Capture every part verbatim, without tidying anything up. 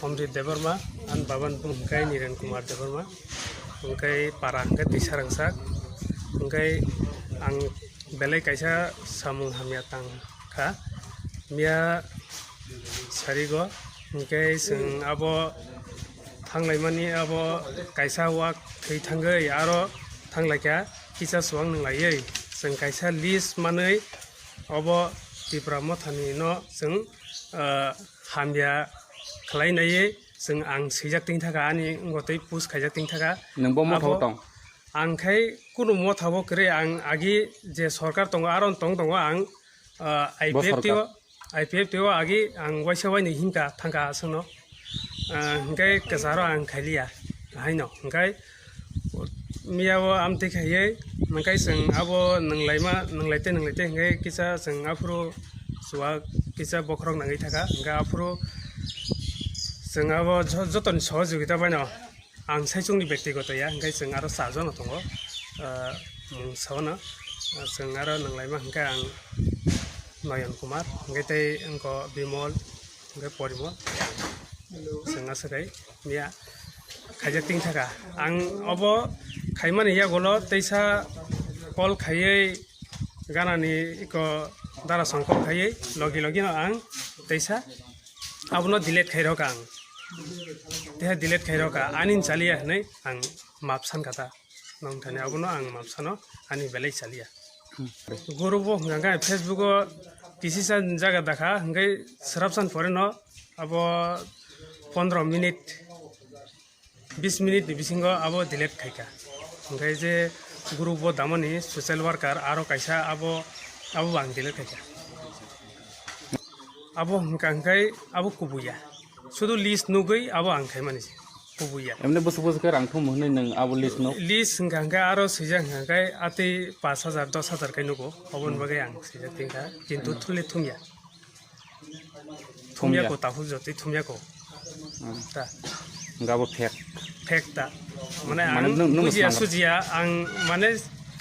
Omjit Debbarma, ani babani bung hwnkhe Niren Kumar Debbarma, hwnkhe para hwnkhe Tisarangsak, hwnkhe ang belai kaisa samung hamya tang kha, miya sarigo, hwnkhe chwng abo thanglaimani abo kaisa wak thwi thangwi aro thanglaikha kisa chuwak nwnglaiwi chwng kaisa list manwi obo Tipra Mothani no chwng, ah, hamya khlai naiwi chwng ang swijak tongthaka, ani wngwi tei push khaijak tongthaka. Nwng bo motha o tong? Ang khai kunu motha o kwrwi, ang agi je sorkar tongo, aro tong tongo ang, ah, I P F T o, I P F T o agi ang waisa wainwi hinka thangka aswkno. Ah, hwnkhe kwcharo ang khailiya haino, hwnkhe miya o amtwi khaiwi, hwnkhe chwng abo nwnglaima, nwnglaite, nwnglaite, hwnkhe kisa chwng aphuru chuwak kisa bokhorok nangwi thaka, hwnkhe aphuru chwng abo jo-, jotoni sohojogita baino ang saichungni bektigoto ya, hwnkhe chwng aro charjono tongo, ah, mung saono, ah, chwng aro nwnglaima hwnkhe ang Noyon Kumar, hwnkhe tei wngkho Bimol, hwnkhe Porimol, chwng aswk hai miya khaijak tongthaka. Ang obo khaimani yagulo teisa call khaiwi ganani iko dara song call khaiwi logi logi no ang teisa abono delete khairokha ang. Teha delete khairokha, ani chaliya hinwi ang map sankha ta. Nongthani abono ang map sano, ani belai chaliya. Hmm. Guru bo hwnkha khe Facebook o kisisa jaga dakha, hwnkhe swrapsan pore no abo pondro minute, bis minute ni bisingo abo delete khaikha. Hwnkhe je group o damani social worker aro kaisa abo, abo bo ang delete khaikha. Abo hwnkha hwnkhe abo kubuya. Sudu list nugwi abo ang khaimani se. Kubuya. Emne bwswk bwswk khe rang thum hwnwi nwng abo list no? List hwnkha hwnkhe aro swijak hwnkha hwnkhe atwi pash hajar, dos hajar khe nugo. Oboni bagwi ang swijak tongkha. Kintu thumle thumya. Thumya. Thumya ko, tahu jotwi thumya ko. Hmm. Ta. Hwnkhe abo fake. Fake ta. Mane, mane ang nwng, nwng bujiya swnam sujiya, ang mane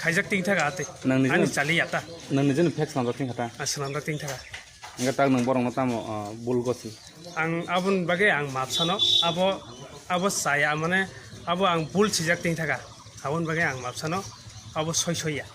khaijak tongthaka atwi. Nang nijeno, ani chaliya ta. Nang nijeno fake swnamjak tongkha ta. Ah, swnamjak tongthaka. Hwnkhe tak nwng borokno tamo, ah, bul gosi? Ang aboni bagwi ang map sano, abo, abo chaya, mane abo ang bul swijak tongthaka, aboni bagwi ang map sano, abo soi soiya.